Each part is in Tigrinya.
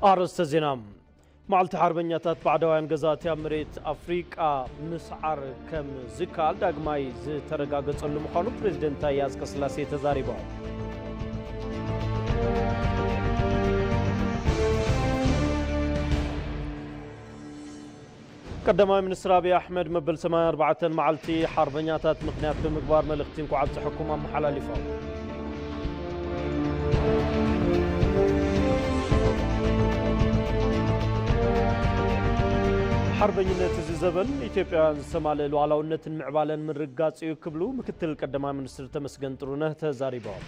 ኣርእስተ ዜና። መዓልቲ ሓርበኛታት ባዕዳውያን ገዛእቲ ኣብ መሬት ኣፍሪቃ ምስዓር ከም ዝከኣል ዳግማይ ዝተረጋገጸሉ ምዃኑ ፕሬዚደንት ታዬ ኣጽቀስላሴ ተዛሪቦም። ቀዳማይ ሚኒስትር ኣብይ ኣሕመድ መበል ሰማንያን ኣርባዕተን መዓልቲ ሓርበኛታት ምኽንያት ብምግባር መልእኽቲ እንኳዕ ኣብፀሐኩም ኣመሓላሊፎም። ሓርበኝነት እዚ ዘበን ኢትዮጵያውያን ዝተማልአ ሉዓላውነትን ምዕባለን ምርግጋፅ እዩ ክብሉ ምክትል ቀዳማይ ሚኒስትር ተመስገን ጥሩነህ ተዛሪቦም።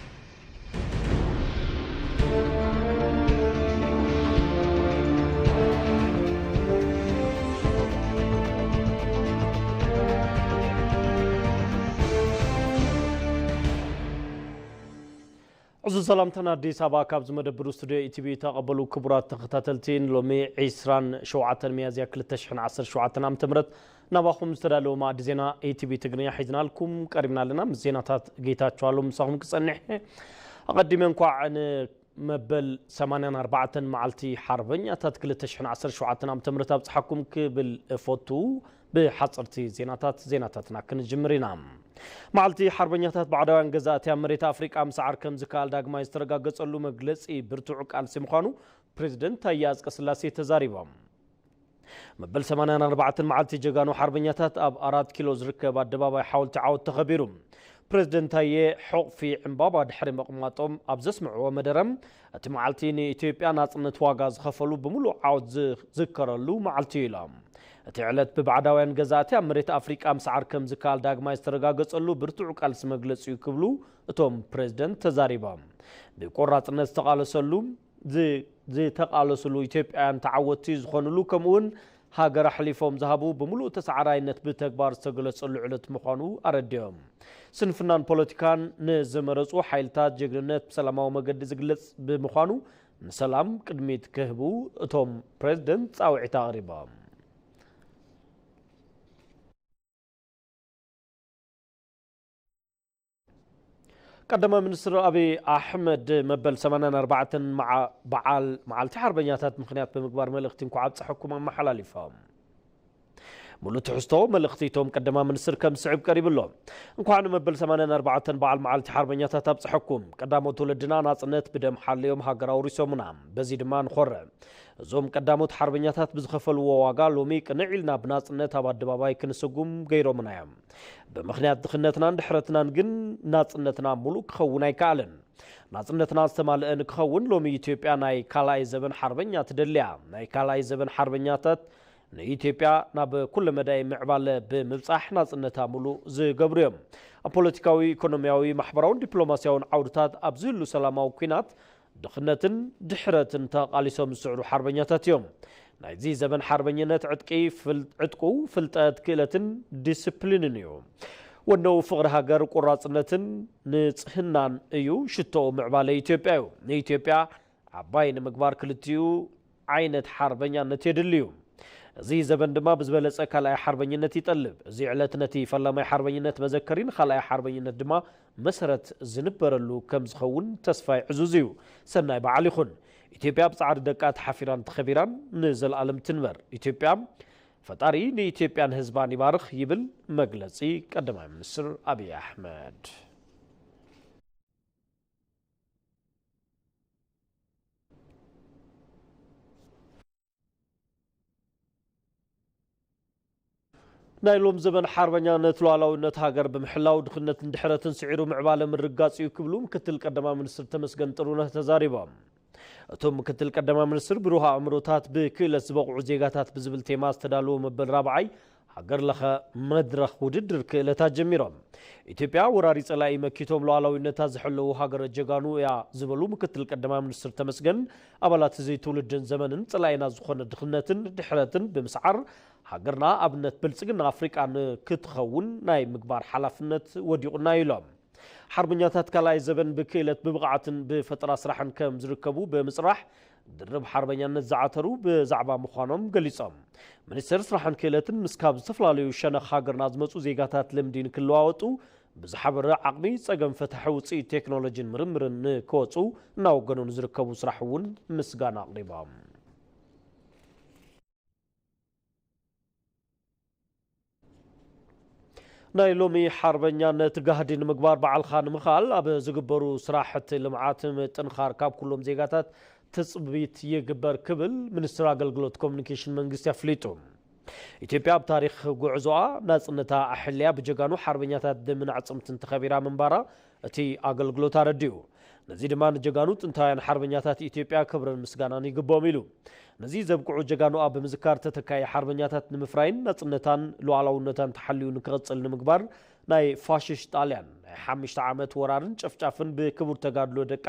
ዕዙዝ ሰላምታና ኣዲስ ኣበባ ካብ ዝመደብሩ ስቱዲዮ ኢቲቪ ተቐበሉ። ክቡራት ተኸታተልቲ፣ ንሎሚ ዕስራን ሸውዓተን ሚያዝያ ክልተ ሽሕን ዓሰርተ ሸውዓተን ዓመተ ምህረት ናባኹም ዝተዳለወ ማዕዲ ዜና ኢቲቪ ትግርኛ ሒዝናልኩም ቀሪብና ኣለና። ምስ ዜናታት ጌታቸው ኣለዉ ምሳኹም ክጸንሕ። ኣቐዲመ እንኳዕ ንመበል ሰማንያን ኣርባዕተን መዓልቲ ሓርበኛታት ክልተ ሽሕን ዓሰርተ ሸውዓተን ዓመተ ምህረት ኣብጽሓኩም ክብል እፈቱ። ብሓጸርቲ ዜናታት፣ ዜናታትና ክንጅምር ኢና። መዓልቲ ሓርበኛታት ባዕዳውያን ገዛእቲ ኣብ መሬት ኣፍሪቃ ምስዓር ከም ዝከኣል ዳግማይ ዝተረጋገጸሉ መግለጺ ብርቱዕ ቃልሲ ምዃኑ ፕሬዚደንት ታዬ ኣጽቀስላሴ ተዛሪቦም። መበል ሰማንያን ኣርባዕተን መዓልቲ ጀጋኑ ሓርበኛታት ኣብ ኣራት ኪሎ ዝርከብ ኣደባባይ ሓወልቲ ዓወት ተኸቢሩ። ፕሬዚደንት ታዬ ሑቕፊ ዕምባባ ድሕሪ ምቕማጦም ኣብ ዘስምዕዎ መደረ፣ እቲ መዓልቲ ንኢትዮጵያ ናጽነት ዋጋ ዝኸፈሉ ብምሉእ ዓወት ዝዝከረሉ መዓልቲ እዩ ኢሎም። እቲ ዕለት ብባዕዳውያን ገዛእቲ ኣብ መሬት ኣፍሪቃ ምስዓር ከም ዝከኣል ዳግማይ ዝተረጋገጸሉ ብርቱዕ ቃልሲ መግለጺ እዩ ክብሉ እቶም ፕሬዚደንት ተዛሪቦም። ብቆራጽነት ዝተቓለሰሉ ዝ-፣ ዝተቓለሱሉ ኢትዮጵያውያን ተዓወትቲ ዝኾኑሉ፣ ከምኡውን ሃገር ኣሕሊፎም ዝሃቡ ብምሉእ ተሰዓራይነት ብተግባር ዝተገለጸሉ ዕለት ምዃኑ ኣረዲኦም። ስንፍናን ፖለቲካን ንዝመረጹ ሓይልታት ጀግንነት ብሰላማዊ መገዲ ዝግለጽ ብምዃኑ ንሰላም ቅድሚት ክህቡ እቶም ፕሬዝደንት ጻውዒት ኣቕሪቦም። ቀዳማይ ሚኒስትር ኣብይ ኣሕመድ መበል ሰማንያን ኣርባዕተን መዓ-፣ በዓል መዓልቲ ሓርበኛታት ምኽንያት ብምግባር መልእኽቲ እንኳዕ ኣብፀሐኩም ኣመሓላሊፎም። ሙሉእ ትሕዝቶ መልእኽቲ እቶም ቀዳማይ ሚኒስትር ከም ዝስዕብ ቀሪቡ ኣሎ። እንኳዕ ንመበል ሰማንያን ኣርባዕተን በዓል መዓልቲ ሓርበኛታት ኣብፀሐኩም። ቀዳሞት ወለድና ናፅነት ብደም ሓልዮም ሃገር ኣውሪሶምና። በዚ ድማ ንኾርዕ። እዞም ቀዳሞት ሓርበኛታት ብዝኸፈልዎ ዋጋ ሎሚ ቅንዕ ኢልና ብናጽነት ኣብ ኣደባባይ ክንስጉም ገይሮምና እዮም። ብምኽንያት ድኽነትናን ድሕረትናን ግን ናጽነትና ሙሉእ ክኸውን ኣይከኣለን። ናጽነትና ዝተማልአ ንክኸውን ሎሚ ኢትዮጵያ ናይ ካልኣይ ዘበን ሓርበኛ ትደሊ እያ። ናይ ካልኣይ ዘበን ሓርበኛታት ንኢትዮጵያ ናብ ኩለ መዳይ ምዕባለ ብምብጻሕ ናጽነታ ሙሉእ ዝገብሩ እዮም። ኣብ ፖለቲካዊ፣ ኢኮኖሚያዊ፣ ማሕበራውን ዲፕሎማሲያውን ዓውድታት ኣብ ዝህሉ ሰላማዊ ኲናት ድኽነትን ድሕረትን ተቓሊሶም ዝስዕሩ ሓርበኛታት እዮም። ናይዚ ዘበን ሓርበኝነት ዕጥቂ ፍል-፣ ዕጥቁ ፍልጠት፣ ክእለትን ዲስፕሊንን እዩ። ወነኡ ፍቕሪ ሃገር፣ ቆራጽነትን ንጽህናን እዩ። ሽቶኡ ምዕባለ ኢትዮጵያ እዩ። ንኢትዮጵያ ዓባይ ንምግባር ክልቲኡ ዓይነት ሓርበኛነት የድሊ እዩ። እዚ ዘበን ድማ ብዝበለጸ ካልኣይ ሓርበኝነት ይጠልብ። እዚ ዕለት ነቲ ፈላማይ ሓርበኝነት መዘከሪ፣ ንኻልኣይ ሓርበኝነት ድማ መሰረት ዝንበረሉ ከም ዝኸውን ተስፋይ ዕዙዝ እዩ። ሰናይ በዓል ይኹን። ኢትዮጵያ ብጻዕሪ ደቃ ተሓፊራን ተኸቢራን ንዘለኣለም ትንበር። ኢትዮጵያ፣ ፈጣሪ ንኢትዮጵያን ህዝባን ይባርኽ ይብል መግለጺ ቀዳማይ ሚኒስትር ኣብይ ኣሕመድ። ናይ ሎም ዘበን ሓርበኛነት ሉዓላዊነት ሃገር ብምሕላው ድኽነትን ድሕረትን ስዒሩ ምዕባለ ምርጋጽ እዩ ክብሉ ምክትል ቀዳማይ ሚኒስትር ተመስገን ጥሩነህ ተዛሪቦም። እቶም ምክትል ቀዳማይ ሚኒስትር ብሩህ ኣእምሮታት ብክእለት ዝበቕዑ ዜጋታት ብዝብል ቴማ ዝተዳለወ መበል ራብዓይ ሃገር ለኸ መድረኽ ውድድር ክእለታት ጀሚሮም። ኢትዮጵያ ወራሪ ጸላኢ መኪቶም ሉዓላዊነታ ዝሕለዉ ሃገረ ጀጋኑ እያ ዝበሉ ምክትል ቀዳማይ ሚኒስትር ተመስገን፣ ኣባላት እዚ ትውልድን ዘመንን ጸላኢና ዝኾነ ድኽነትን ድሕረትን ብምስዓር ሃገርና ኣብነት ብልጽግና ኣፍሪቃ ንክትኸውን ናይ ምግባር ሓላፍነት ወዲቑና እዩ ኢሎም። ሓርበኛታት ካልኣይ ዘበን ብክእለት፣ ብብቕዓትን ብፈጠራ ስራሕን ከም ዝርከቡ ብምጽራሕ ድርብ ሓርበኛነት ዝዓተሩ ብዛዕባ ምዃኖም ገሊጾም። ሚኒስቴር ስራሕን ክእለትን ምስ ካብ ዝተፈላለዩ ሸነኽ ሃገርና ዝመጹ ዜጋታት ልምዲ ንክለዋወጡ ብዝሓበረ ዓቕሚ ጸገም ፈታሒ ውጽኢት ቴክኖሎጂን ምርምርን ንክወጹ እናወገኑ ንዝርከቡ ስራሕ እውን ምስጋና ኣቕሪቦም። ናይ ሎሚ ሓርበኛነት ጋህዲ ንምግባር ባዕልኻ ንምኽኣል ኣብ ዝግበሩ ስራሕቲ ልምዓት ምጥንኻር ካብ ኩሎም ዜጋታት ትጽቢት ይግበር ክብል ሚኒስትር ኣገልግሎት ኮሚኒኬሽን መንግስቲ ኣፍሊጡ። ኢትዮጵያ ኣብ ታሪኽ ጉዕዞኣ ናጽነታ ኣሕልያ ብጀጋኑ ሓርበኛታት ደምን ኣዕጽምትን ተኸቢራ ምንባራ እቲ ኣገልግሎት ኣረዲኡ። ነዚ ድማ ንጀጋኑ ጥንታውያን ሓርበኛታት ኢትዮጵያ ክብርን ምስጋናን ይግብኦም ኢሉ። ነዚ ዘብቅዑ ጀጋኑኣ ብምዝካር ተተካኢ ሓርበኛታት ንምፍራይን ናጽነታን ሉዓላውነታን ተሓልዩ ንክቕጽል ንምግባር ናይ ፋሽስት ጣልያን ናይ ሓሙሽተ ዓመት ወራርን ጨፍጫፍን ብክቡር ተጋድሎ ደቃ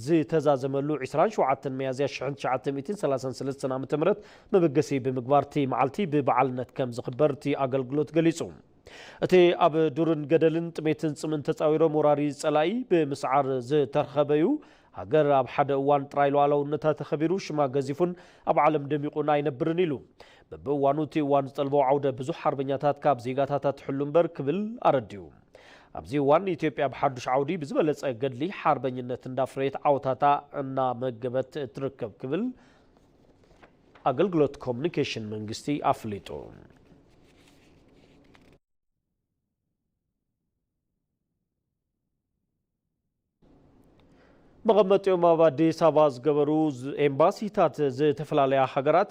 ዝተዛዘመሉ ዕስራን ሸውዓተን ሚያዝያ ሽሕን ትሽዓተ ሚእትን ሰላሳን ሰለስተን ዓመተ ምህረት መበገሲ ብምግባር እቲ መዓልቲ ብበዓልነት ከም ዝኽበር እቲ ኣገልግሎት ገሊጹ። እቲ ኣብ ዱርን ገደልን ጥሜትን ጽምን ተጻዊሮም ወራሪ ጸላኢ ብምስዓር ዝተረኸበዩ ሃገር ኣብ ሓደ እዋን ጥራይ ሉዓላውነታ ተኸቢሩ ሽማ ገዚፉን ኣብ ዓለም ደሚቑን ኣይነብርን ኢሉ። በብእዋኑ እቲ እዋን ዝጠልቦ ዓውደ ብዙሕ ሓርበኛታት ካብ ዜጋታታ ትሕሉ እምበር ክብል ኣረዲኡ። ኣብዚ እዋን ኢትዮጵያ ብሓዱሽ ዓውዲ ብዝበለጸ ገድሊ ሓርበኝነት እንዳፍረየት ዓወታታ እናመገበት ትርከብ ክብል ኣገልግሎት ኮሚኒኬሽን መንግስቲ ኣፍሊጡ። መቐመጢኦም ኣብ ኣዲስ ኣበባ ዝገበሩ ዝ- ኤምባሲታት ዝተፈላለያ ሃገራት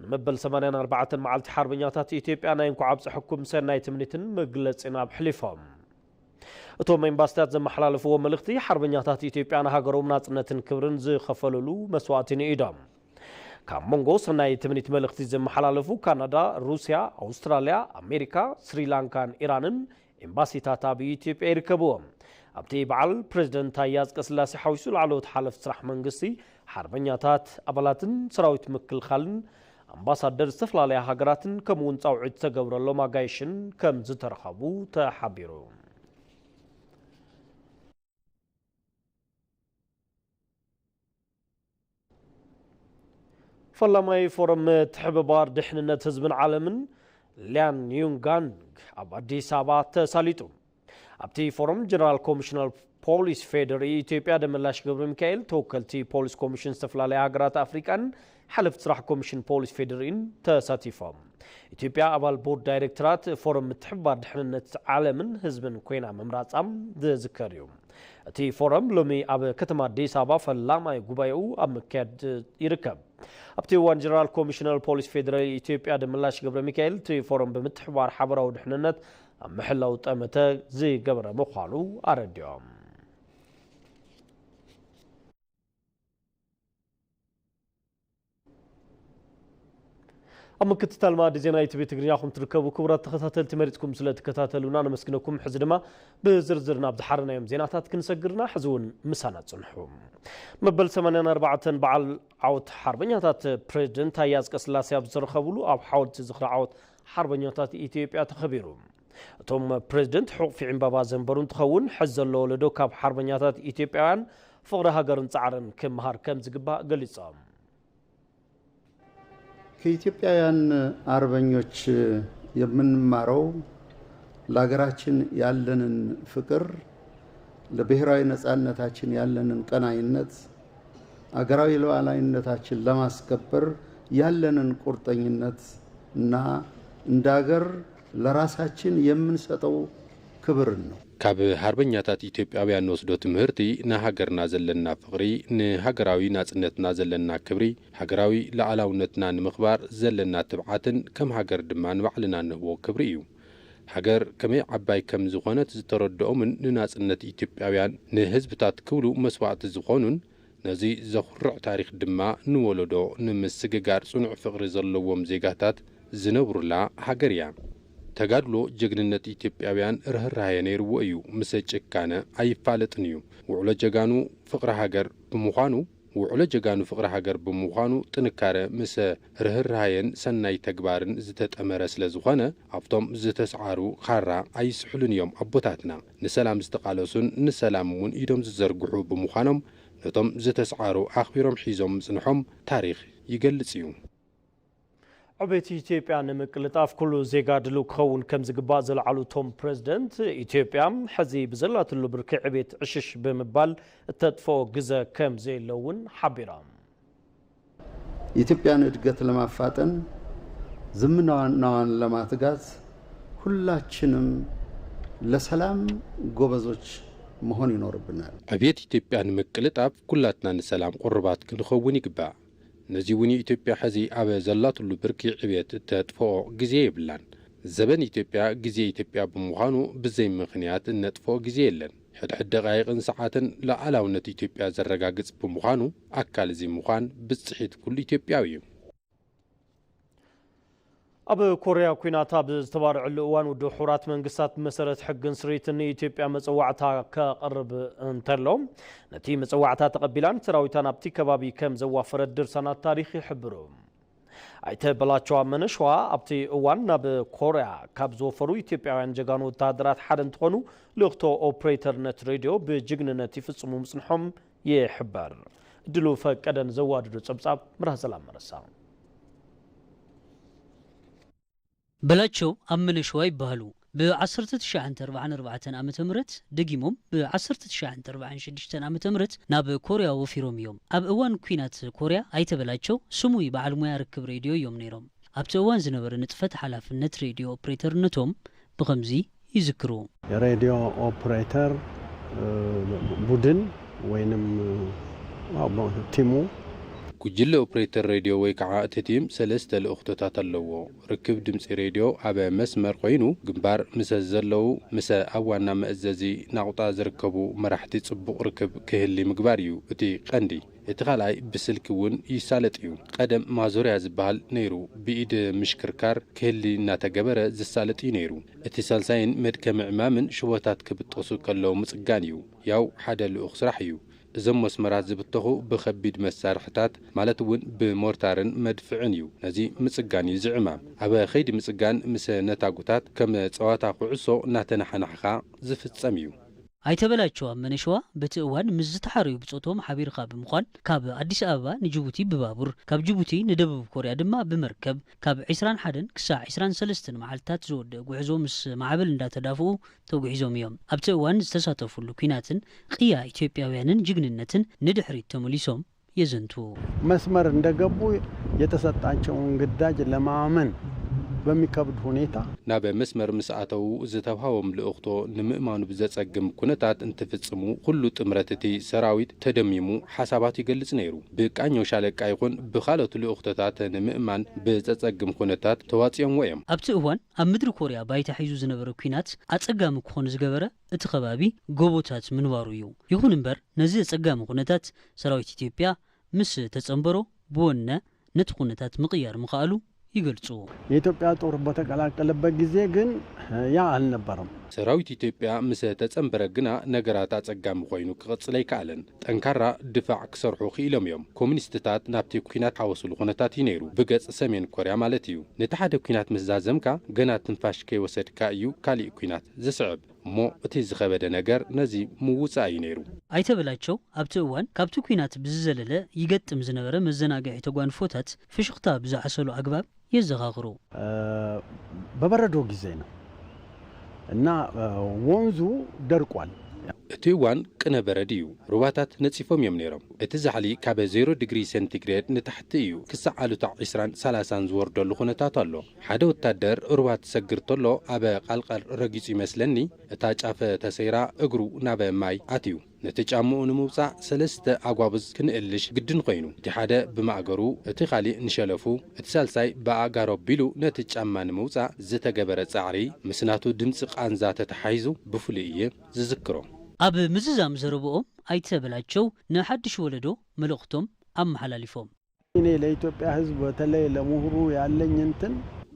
ንመበል ሰማንያን ኣርባዕተን መዓልቲ ሓርበኛታት ኢትዮጵያ ናይ እንኳዕ ኣብፀሐኩም ሰናይ ትምኒትን መግለፂን ኣብሕሊፎም። እቶም ኤምባሲታት ዘመሓላለፍዎ መልእኽቲ ሓርበኛታት ኢትዮጵያ ንሃገሮም ናፅነትን ክብርን ዝኸፈሉሉ መስዋእቲ ንኢዶም። ካብ መንጎ ሰናይ ትምኒት መልእኽቲ ዘመሓላለፉ ካናዳ፣ ሩስያ፣ ኣውስትራልያ፣ ኣሜሪካ፣ ስሪላንካን ኢራንን ኤምባሲታት ኣብ ኢትዮጵያ ይርከብዎም። ኣብቲ በዓል ፕሬዝደንት ታየ ኣፅቀስላሴ ሓዊሱ ላዕለዎት ሓለፍቲ ስራሕ መንግስቲ፣ ሓርበኛታት፣ ኣባላትን ሰራዊት ምክልኻልን ኣምባሳደር ዝተፈላለያ ሃገራትን ከምኡውን ፃውዒት ዝተገብረሎም ኣጋይሽን ከም ዝተረኸቡ ተሓቢሩ። ፈላማይ ፎረም ምትሕብባር ድሕንነት ህዝብን ዓለምን ሊያን ዩንጋንግ ኣብ ኣዲስ ኣበባ ተሳሊጡ። ኣብቲ ፎረም ጀነራል ኮሚሽነር ፖሊስ ፌዴሪ ኢትዮጵያ ደመላሽ ገብረ ሚካኤል፣ ተወከልቲ ፖሊስ ኮሚሽን ዝተፈላለያ ሃገራት ኣፍሪቃን ሓለፍቲ ስራሕ ኮሚሽን ፖሊስ ፌዴሪን ተሳቲፎም። ኢትዮጵያ ኣባል ቦርድ ዳይሬክተራት ፎረም ምትሕብባር ድሕንነት ዓለምን ህዝብን ኮይና ምምራጻም ዝዝከር እዩ። እቲ ፎረም ሎሚ ኣብ ከተማ ኣዲስ ኣበባ ፈላማይ ጉባኤኡ ኣብ ምክያድ ይርከብ። ኣብቲ እዋን ጀነራል ኮሚሽነር ፖሊስ ፌዴራል ኢትዮጵያ ደመላሽ ገብረ ሚካኤል እቲ ፎረም ብምትሕባር ሓበራዊ ድሕንነት ኣብ ምሕላው ጠመተ ዝገበረ ምዃኑ ኣረዲኦም። ኣብ ምክትታል ማዕዲ ዜና ኢቲቪ ትግርኛ ኹም ትርከቡ ክቡራት ተኸታተልቲ መሪፅኩም ስለ ትከታተሉና ነመስግነኩም። ሕዚ ድማ ብዝርዝር ናብ ዝሓረናዮም ዜናታት ክንሰግርና ሕዚ እውን ምሳና ፅንሑ። መበል ሰማንያን ኣርባዕተን በዓል ዓወት ሓርበኛታት ፕሬዝደንት ታየ ኣፅቀስላሴ ኣብ ዝተረኸብሉ ኣብ ሓወልቲ ዝኽሪ ዓወት ሓርበኛታት ኢትዮጵያ ተኸቢሩ። እቶም ፕሬዝደንት ሕቑፊ ዕምባባ ዘንበሩ እንትኸውን ሕዚ ዘሎ ወለዶ ካብ ሓርበኛታት ኢትዮጵያውያን ፍቕሪ ሃገርን ፃዕርን ክምሃር ከም ዝግባእ ገሊፆም። ከኢትዮጵያውያን አርበኞች የምንማረው ለሀገራችን ያለንን ፍቅር፣ ለብሔራዊ ነጻነታችን ያለንን ቀናይነት፣ አገራዊ ሉዓላዊነታችን ለማስከበር ያለንን ቁርጠኝነት እና እንደ አገር ለራሳችን የምንሰጠው ክብርን ነው። ካብ ሃርበኛታት ኢትዮጵያውያን ንወስዶ ትምህርቲ ንሃገርና ዘለና ፍቕሪ፣ ንሃገራዊ ናጽነትና ዘለና ክብሪ፣ ሃገራዊ ልኣላውነትና ንምኽባር ዘለና ትብዓትን ከም ሃገር ድማ ንባዕልና ንህቦ ክብሪ እዩ። ሃገር ከመይ ዓባይ ከም ዝኾነት ዝተረድኦምን ንናጽነት ኢትዮጵያውያን ንህዝብታት ክብሉ መስዋእቲ ዝኾኑን ነዚ ዘኹርዕ ታሪኽ ድማ ንወለዶ ንምስግጋር ጽኑዕ ፍቕሪ ዘለዎም ዜጋታት ዝነብሩላ ሃገር እያ። ተጋድሎ ጀግንነት ኢትዮጵያውያን ርህራሄ ነይርዎ እዩ፣ ምሰ ጭካነ ኣይፋለጥን እዩ። ውዕሎ ጀጋኑ ፍቕሪ ሃገር ብምዃኑ ውዕሎ ጀጋኑ ፍቕሪ ሃገር ብምዃኑ ጥንካረ ምሰ ርህራሄን ሰናይ ተግባርን ዝተጠመረ ስለ ዝኾነ ኣብቶም ዝተስዓሩ ካራ ኣይስሕሉን እዮም ኣቦታትና። ንሰላም ዝተቓለሱን ንሰላም እውን ኢዶም ዝዘርግሑ ብምዃኖም ነቶም ዝተስዓሩ ኣኽቢሮም ሒዞም ምጽንሖም ታሪኽ ይገልጽ እዩ። ዕቤት ኢትዮጵያ ንምቅልጣፍ ኩሉ ዜጋ ድሉው ክኸውን ከም ዝግባእ ዝለዓሉ እቶም ፕሬዝደንት፣ ኢትዮጵያ ሕዚ ብዘላትሉ ብርኪ ዕቤት ዕሽሽ ብምባል እተጥፍኦ ግዘ ከም ዘየለ እውን ሓቢሮም። የኢትዮጵያን እድገት ለማፋጠን ዝምናዋናዋን ለማትጋት ሁላችንም ለሰላም ጎበዞች መሆን ይኖርብናል። ዕብየት ኢትዮጵያ ንምቅልጣፍ ኩላትና ንሰላም ቁርባት ክንኸውን ይግባእ። ነዚ እውን ኢትዮጵያ ሕዚ ኣብ ዘላትሉ ብርኪ ዕብየት እተጥፍኦ ግዜ የብላን። ዘበን ኢትዮጵያ ግዜ ኢትዮጵያ ብምዃኑ ብዘይ ምኽንያት እነጥፍኦ ግዜ የለን። ሕድሕድ ደቃይቕን ሰዓትን ሉዓላውነት ኢትዮጵያ ዘረጋግጽ ብምዃኑ ኣካል እዚ ምዃን ብጽሒት ኩሉ ኢትዮጵያዊ እዩ። ኣብ ኮርያ ኲናት ኣብ ዝተባርዐሉ እዋን ውድብ ሕቡራት መንግስታት ብመሰረት ሕግን ስርኢትን ንኢትዮጵያ መፀዋዕታ ከቕርብ እንተሎ ነቲ መፀዋዕታ ተቐቢላን ሰራዊታን ኣብቲ ከባቢ ከም ዘዋፈረት ድርሳናት ታሪክ ይሕብሩ። ኣይተ በላቸው ኣመነ ሸዋ ኣብቲ እዋን ናብ ኮርያ ካብ ዝወፈሩ ኢትዮጵያውያን ጀጋኑ ወታሃደራት ሓደ እንትኾኑ ልእኽቶ ኦፕሬተርነት ሬድዮ ብጅግንነት ይፍፅሙ ምፅንሖም ይሕበር። እድሉ ፈቀደን ዘዋድዶ ፀብፃብ ምራህ ሰላም መረሳ። በላቸው ኣመነ ሸዋ ይበሃሉ። ብ1944 ዓ ም ደጊሞም ብ1946 ዓ ም ናብ ኮርያ ወፊሮም እዮም። ኣብ እዋን ኲናት ኮርያ ኣይተ በላቸው ስሙይ በዓል ሙያ ርክብ ሬድዮ እዮም ነይሮም። ኣብቲ እዋን ዝነበረ ንጥፈት ሓላፍነት ሬድዮ ኦፕሬተርነቶም ብኸምዚ ይዝክሩ። የሬድዮ ኦፕሬተር ቡድን ወይንም ቲሙ። ጉጅለ ኦፕሬተር ሬድዮ ወይ ከዓ እቲ ቲም ሰለስተ ልእኽቶታት ኣለዎ። ርክብ ድምፂ ሬድዮ ኣብ መስመር ኮይኑ ግንባር ምስ ዘለዉ ምስ ኣብ ዋና መእዘዚ ናቑጣ ዝርከቡ መራሕቲ ፅቡቕ ርክብ ክህሊ ምግባር እዩ እቲ ቀንዲ። እቲ ካልኣይ ብስልኪ እውን ይሳለጥ እዩ። ቀደም ማዞርያ ዝበሃል ነይሩ ብኢድ ምሽክርካር ክህሊ እናተገበረ ዝሳለጥ እዩ ነይሩ። እቲ ሳልሳይን መድከሚ ዕማምን ሽቦታት ክብጠሱ ከለዉ ምፅጋን እዩ። ያው ሓደ ልኡኽ ስራሕ እዩ። እዞም መስመራት ዝብተኹ ብኸቢድ መሳርሕታት ማለት እውን ብሞርታርን መድፍዕን እዩ። ነዚ ምፅጋን እዩ ዝዕማም። ኣብ ኸይዲ ምፅጋን ምስ ነታጉታት ከም ፀዋታ ኩዕሶ እናተነሓናሕኻ ዝፍፀም እዩ። ኣይተ በላቸው ኣመነ ሸዋ በቲ እዋን ምስ ዝተሓረዩ ብፆቶም ሓቢርካ ብምዃን ካብ ኣዲስ ኣበባ ንጅቡቲ ብባቡር ካብ ጅቡቲ ንደቡብ ኮርያ ድማ ብመርከብ ካብ ዕስራን ሓደን ክሳዕ ዕስራን ሰለስተን መዓልትታት ዝወደእ ጉዕዞ ምስ ማዕበል እንዳተዳፍኡ ተጉዒዞም እዮም። ኣብቲ እዋን ዝተሳተፉሉ ኲናትን ቅያ ኢትዮጵያውያንን ጅግንነትን ንድሕሪት ተመሊሶም የዘንቱ። መስመር እንደገቡ የተሰጣቸውን ግዳጅ ለማመን በሚከብድ ሁኔታ ናብ መስመር ምስ ኣተዉ ዝተውሃቦም ልእኽቶ ንምእማኑ ብዘጸግም ኩነታት እንትፍጽሙ ኩሉ ጥምረት እቲ ሰራዊት ተደሚሙ ሓሳባት ይገልጽ ነይሩ። ብቃኘው ሻለቃ ይኹን ብኻልኦት ልእኽቶታት ንምእማን ብዘጸግም ኩነታት ተዋጺኦምዎ እዮም። ኣብቲ እዋን ኣብ ምድሪ ኮርያ ባይታ ሒዙ ዝነበረ ኲናት ኣጸጋሚ ክኾን ዝገበረ እቲ ከባቢ ጎቦታት ምንባሩ እዩ። ይኹን እምበር ነዚ ኣጸጋሚ ኩነታት ሰራዊት ኢትዮጵያ ምስ ተጸንበሮ ብወነ ነቲ ኩነታት ምቕያር ምኽኣሉ ይገልጹ። የኢትዮጵያ ጦር በተቀላቀለበት ጊዜ ግን ያ አልነበረም። ሰራዊት ኢትዮጵያ ምስ ተጸንበረ ግና ነገራት ኣጸጋሚ ኮይኑ ክቕጽል ኣይከኣለን። ጠንካራ ድፋዕ ክሰርሑ ክኢሎም እዮም። ኮሚኒስትታት ናብቲ ኲናት ሓወስሉ ኩነታት እዩ ነይሩ፣ ብገጽ ሰሜን ኮርያ ማለት እዩ። ነቲ ሓደ ኲናት ምስ ዛዘምካ ገና ትንፋሽ ከይወሰድካ እዩ ካሊእ ኲናት ዝስዕብ። እሞ እቲ ዝኸበደ ነገር ነዚ ምውጻእ እዩ ነይሩ። ኣይተ በላቸው ኣብቲ እዋን ካብቲ ኲናት ብዝዘለለ ይገጥም ዝነበረ መዘናግዒ ተጓንፎታት ፍሽኽታ ብዝዓሰሎ ኣግባብ የዘኻኽሩ። በበረዶ ጊዜ ነው እና ወንዙ ደርቋል። እቲ እዋን ቅነ በረድ እዩ። ሩባታት ነጺፎም እዮም ነይሮም። እቲ ዛሕሊ ካብ ዜሮ ዲግሪ ሴንቲግሬድ ንታሕቲ እዩ። ክሳዕ ኣሉታ ዒስራን ሰላሳን ዝወርደሉ ኩነታት ኣሎ። ሓደ ወታደር ሩባ ትሰግር ተሎ ኣብ ቃልቃል ረጊጹ ይመስለኒ፣ እታ ጫፍ ተሰይራ እግሩ ናብ ማይ ኣትዩ። ነቲ ጫምኡ ንምውጻእ ሰለስተ ኣጓብዝ ክንእልሽ ግድን ኮይኑ፣ እቲ ሓደ ብማእገሩ፣ እቲ ካሊእ ንሸለፉ፣ እቲ ሳልሳይ ብኣእጋሩ ኣቢሉ ነቲ ጫማ ንምውጻእ ዝተገበረ ጻዕሪ ምስ ናቱ ድምጺ ቃንዛ ተተሓሒዙ ብፍሉይ እየ ዝዝክሮ። ኣብ ምዝዛም ዘረብኦም ኣይተ በላቸው ንሓድሽ ወለዶ መልእኽቶም ኣመሓላሊፎም። እኔ ለኢትዮጵያ ሕዝብ በተለይ ለምሁሩ ያለኝ እንትን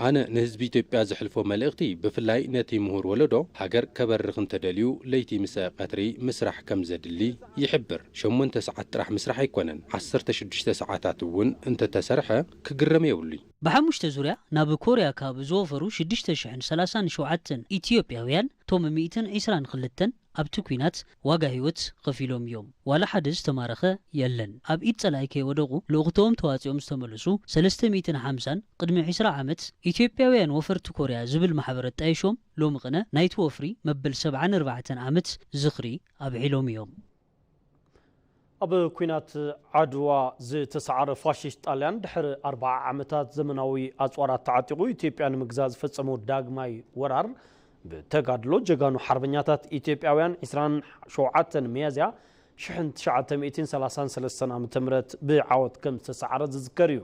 ኣነ ንህዝቢ ኢትዮጵያ ዘሕልፎ መልእኽቲ ብፍላይ ነቲ ምሁር ወለዶ ሃገር ከበርኽ እንተደልዩ ለይቲ ምስ ቀትሪ ምስራሕ ከም ዘድሊ ይሕብር። ሸሞንተ ሰዓት ጥራሕ ምስራሕ ኣይኮነን፣ ዓሰርተ ሽዱሽተ ሰዓታት እውን እንተተሰርሐ ክግረም የብሉይ። ብሓሙሽተ ዙርያ ናብ ኮርያ ካብ ዝወፈሩ ሽዱሽተ ሽሕን ሰላሳን ሸውዓተን ኢትዮጵያውያን እቶም ሚእትን ዒስራን ክልተን ኣብቲ ኲናት ዋጋ ህይወት ከፊሎም እዮም። ዋላ ሓደ ዝተማረኸ የለን። ኣብ ኢድ ጸላኢ ከይወደቑ ልኡኽቶኦም ተዋጺኦም ዝተመለሱ ሰለስተ ሚእትን ሓምሳን ቅድሚ ዕስራ ዓመት ኢትዮጵያውያን ወፈርቲ ኮርያ ዝብል ማሕበር ኣጣይሾም ሎሚ ቅነ ናይቲ ወፍሪ መበል ሰብዓን ኣርባዕተን ዓመት ዝኽሪ ኣብዒሎም እዮም። ኣብ ኲናት ዓድዋ ዝተሰዓረ ፋሽስት ጣልያን ድሕሪ ኣርብዓ ዓመታት ዘመናዊ ኣጽዋራት ተዓጢቑ ኢትዮጵያ ንምግዛእ ዝፈጸሞ ዳግማይ ወራር ብተጋድሎ ጀጋኑ ሓርበኛታት ኢትዮጵያውያን ዕስራን ሸውዓተን ሚያዝያ ሽሕን ትሽዓተ ሚእትን ሰላሳን ሰለስተን ዓመተ ምህረት ብዓወት ከም ዝተሰዓረ ዝዝከር እዩ።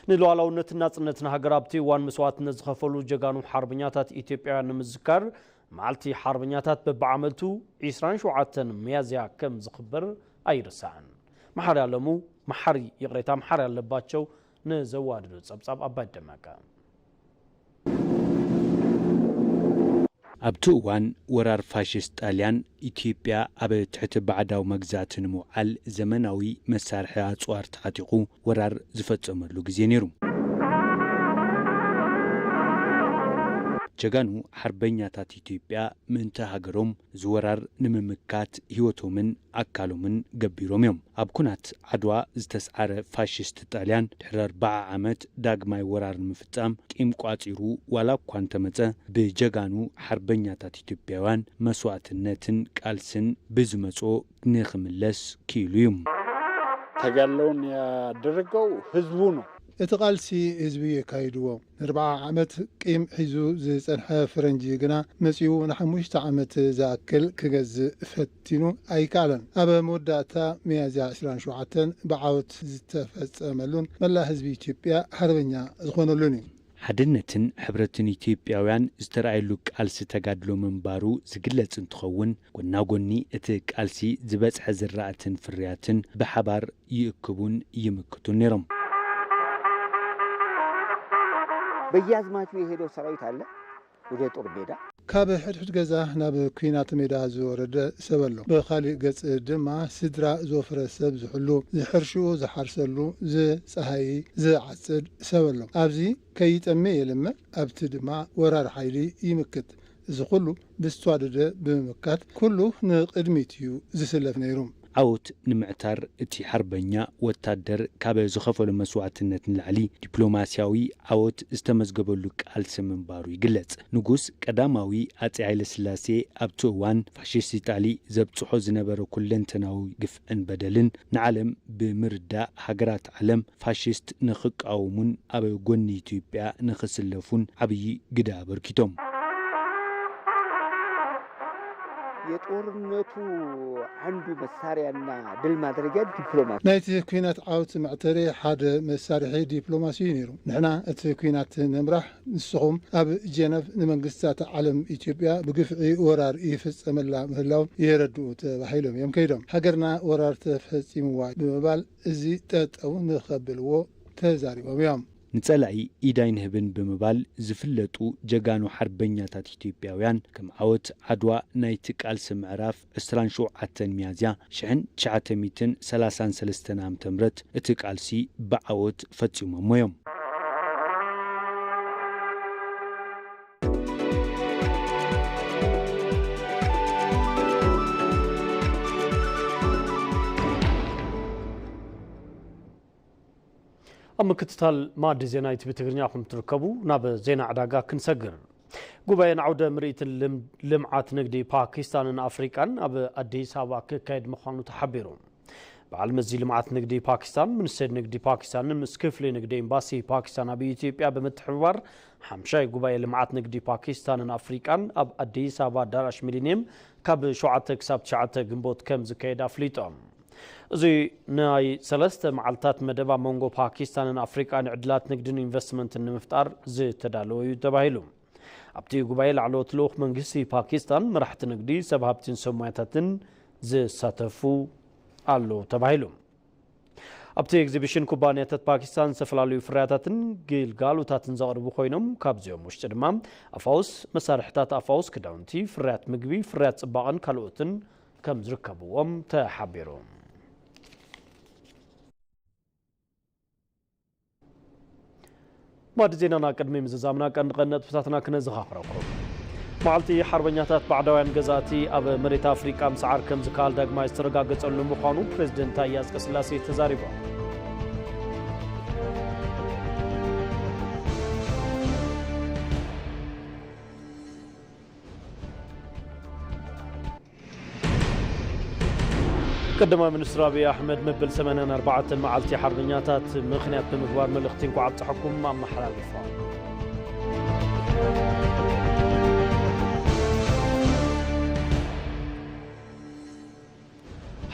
ንሉዓላውነትን ናጽነትን ሃገር ኣብቲ እዋን መስዋእትነት ዝኸፈሉ ጀጋኑ ሓርበኛታት ኢትዮጵያውያን ንምዝካር፣ መዓልቲ ሓርበኛታት በብዓመቱ ዕስራን ሸውዓተን ሚያዝያ ከም ዝኽበር ኣይርሳዕን። መሓሪ ኣለሙ፣ መሓሪ፣ ይቕሬታ፣ መሓሪ ኣለባቸው ንዘዋደዶ ጸብጻብ ኣባይ ደመቀ። ኣብቲ እዋን ወራር ፋሽስት ጣልያን፣ ኢትዮጵያ ኣብ ትሕቲ ባዕዳዊ መግዛእቲ ንምውዓል ዘመናዊ መሳርሒ ኣጽዋር ተዓጢቑ ወራር ዝፈጸመሉ ግዜ ነይሩ። ጀጋኑ ሓርበኛታት ኢትዮጵያ ምእንቲ ሃገሮም እዚ ወራር ንምምካት ህይወቶምን ኣካሎምን ገቢሮም እዮም። ኣብ ኩናት ዓድዋ ዝተስዓረ ፋሽስት ጣልያን ድሕሪ ኣርብዓ ዓመት ዳግማይ ወራር ንምፍጻም ቂም ቋጺሩ ዋላ እኳ እንተመጸ፣ ብጀጋኑ ሓርበኛታት ኢትዮጵያውያን መስዋእትነትን ቃልስን ብዝመጽኦ ንኽምለስ ክኢሉ እዩ። ተጋድሎውን ያደረገው ህዝቡ ነው። እቲ ቃልሲ ህዝቢ የካይድዎ። ንኣርብዓ ዓመት ቂም ሒዙ ዝጸንሐ ፈረንጂ ግና መጺኡ ንሓሙሽተ ዓመት ዝኣክል ክገዝእ ፈቲኑ ኣይከኣለን። ኣብ መወዳእታ ሚያዝያ ዕስራን ሸውዓተን ብዓወት ዝተፈጸመሉን መላእ ህዝቢ ኢትዮጵያ ሓርበኛ ዝኾነሉን እዩ። ሓድነትን ሕብረትን ኢትዮጵያውያን ዝተራእየሉ ቃልሲ ተጋድሎ ምንባሩ ዝግለጽ እንትኸውን፣ ጎናጎኒ እቲ ቃልሲ ዝበጽሐ ዝራእትን ፍርያትን ብሓባር ይእክቡን ይምክቱን ነይሮም። በየአዝማቹ የሄደው ሰራዊት አለ ወደ ጦር ሜዳ። ካብ ሕድሕድ ገዛ ናብ ኲናት ሜዳ ዝወረደ ሰብ ኣሎ። ብኻሊእ ገጽ ድማ ስድራ ዝወፈረ ሰብ ዝሕሉ፣ ዝሕርሽኡ ዝሓርሰሉ፣ ዝጸሃይ ዝዓጽድ ሰብ ኣሎ። ኣብዚ ከይጠምየ የልምዕ፣ ኣብቲ ድማ ወራር ሓይሊ ይምክት። እዚ ኩሉ ብዝተዋደደ ብምምካት ኩሉ ንቕድሚት እዩ ዝስለፍ ነይሩ። ዓወት ንምዕታር እቲ ሓርበኛ ወታደር ካብ ዝኸፈሎ መስዋእትነት ንላዕሊ ዲፕሎማስያዊ ዓወት ዝተመዝገበሉ ቃልሲ ምንባሩ ይግለጽ። ንጉስ ቀዳማዊ ኣጼ ሃይለስላሴ ኣብቲ እዋን ፋሽስት ኢጣሊ ዘብጽሖ ዝነበረ ኩለንተናዊ ግፍዕን በደልን ንዓለም ብምርዳእ ሃገራት ዓለም ፋሽስት ንኽቃወሙን ኣብ ጎኒ ኢትዮጵያ ንኽስለፉን ዓብዪ ግደ ኣበርኪቶም። የጦርነቱ አንዱ መሳሪያና ድል ማድረጊያ ዲፕሎማሲ። ናይቲ ኲናት ዓወት መዕተሪ ሓደ መሳርሒ ዲፕሎማሲ እዩ ነይሩ። ንሕና እቲ ኲናት ንምራሕ፣ ንስኹም ኣብ ጀነቭ ንመንግስታት ዓለም ኢትዮጵያ ብግፍዒ ወራር ይፍጸመላ ምህላው የረድኡ ተባሂሎም እዮም ከይዶም። ሃገርና ወራር ተፈጺምዋ ብምባል እዚ ጠጠው ንኸብልዎ ተዛሪቦም እዮም። ንጸላኢ ኢድ ኣይንህብን ብምባል ዝፍለጡ ጀጋኑ ሓርበኛታት ኢትዮጵያውያን፣ ከም ዓወት ዓድዋ ናይቲ ቃልሲ ምዕራፍ ዕስራን ሸውዓተን ሚያዝያ ሽሕን ትሽዓተ ሚእትን ሰላሳን ሰለስተን ዓመተ ምህረት እቲ ቃልሲ ብዓወት ፈጺሞሞ እዮም። ኣብ ምክትታል ማዕዲ ዜና ኢቲቪ ትግርኛ ኢኹም ትርከቡ። ናብ ዜና ዕዳጋ ክንሰግር። ጉባኤ ንዓውደ ምርኢትን ልም-፣ ልምዓት ንግዲ ፓኪስታንን ኣፍሪቃን ኣብ ኣዲስ ኣበባ ክካየድ ምዃኑ ተሓቢሩ። በዓል መዚ ልምዓት ንግዲ ፓኪስታን፣ ሚኒስቴር ንግዲ ፓኪስታንን ምስ ክፍሊ ንግዲ ኤምባሲ ፓኪስታን ኣብ ኢትዮጵያ ብምትሕብባር፣ ሓምሻይ ጉባኤ ልምዓት ንግዲ ፓኪስታንን ኣፍሪቃን ኣብ ኣዲስ ኣበባ ኣዳራሽ ሚሊኒየም ካብ ሸውዓተ ክሳብ ትሽዓተ ግንቦት ከም ዝካየድ ኣፍሊጦም። እዚ ናይ ሰለስተ መዓልታት መደብ ኣብ መንጎ ፓኪስታንን ኣፍሪቃን ዕድላት ንግድን ኢንቨስትመንትን ንምፍጣር ዝተዳለወ እዩ ተባሂሉ። ኣብቲ ጉባኤ ላዕለዎት ልኡኽ መንግስቲ ፓኪስታን፣ መራሕቲ ንግዲ፣ ሰብ ሃብትን ሰብ ሞያታትን ዝሳተፉ ኣሎ ተባሂሉ። ኣብቲ ኤግዚቢሽን ኩባንያታት ፓኪስታን ዝተፈላለዩ ፍርያታትን ግልጋሎታትን ዘቕርቡ ኮይኖም፣ ካብዚኦም ውሽጢ ድማ ኣፋውስ፣ መሳርሕታት ኣፋውስ፣ ክዳውንቲ፣ ፍርያት ምግቢ፣ ፍርያት ጽባቐን ካልኦትን ከም ዝርከብዎም ተሓቢሩ። ማዕዲ ዜናና ቅድሚ ምዝዛምና ቀንዲ ቀንዲ ነጥብታትና ክነዘኻኽረኩም። መዓልቲ ሓርበኛታት ባዕዳውያን ገዛእቲ ኣብ መሬት ኣፍሪቃ ምስዓር ከም ዝከኣል ዳግማይ ዝተረጋገጸሉ ምዃኑ ፕሬዝደንት ታየ ኣጽቀስላሴ ተዛሪቦም። ቀዳማይ ሚኒስትር ኣብይ ኣሕመድ መበል ሰማንያን ኣርባዕተን መዓልቲ ሓርበኛታት ምኽንያት ብምግባር መልእኽቲ እንኳዕ ኣብፀሐኩም ኣመሓላሊፎም።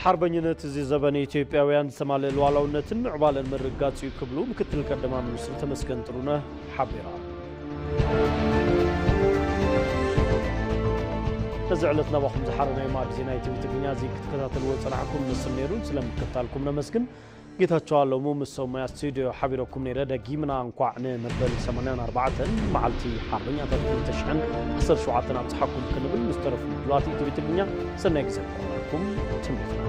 ሓርበኝነት እዚ ዘበን ኢትዮጵያውያን ዝተማልእ ሉዓላውነትን ምዕባለን ምርግጋጽ እዩ ክብሉ ምክትል ቀዳማይ ሚኒስትር ተመስገን ጥሩነህ ሓቢራ። ነዚ ዕለት ናባኹም ዝሓረናዮ ማዕድ ዜና ኢቲቪ ትግርኛ እዚ ክትከታተልዎ ዝጸናሕኩም ንስን ነይሩ። ስለምክትታልኩም ነመስግን። ጌታቸው ኣለሙ ምስ ሰሙያ ስቱዲዮ ሓቢረኩም ነይረ። ደጊምና እንኳዕ ንመበል ሰማንያን ኣርባዕተን መዓልቲ ሓርበኛታት ክልተ ሽሕን ዓሰርተ ሸውዓተን ኣብጽሓኩም ክንብል ምስ ተረፉ ምድላዋት ኢቲቪ ትግርኛ ሰናይ ግዜ ክኾነልኩም ትምኒትና።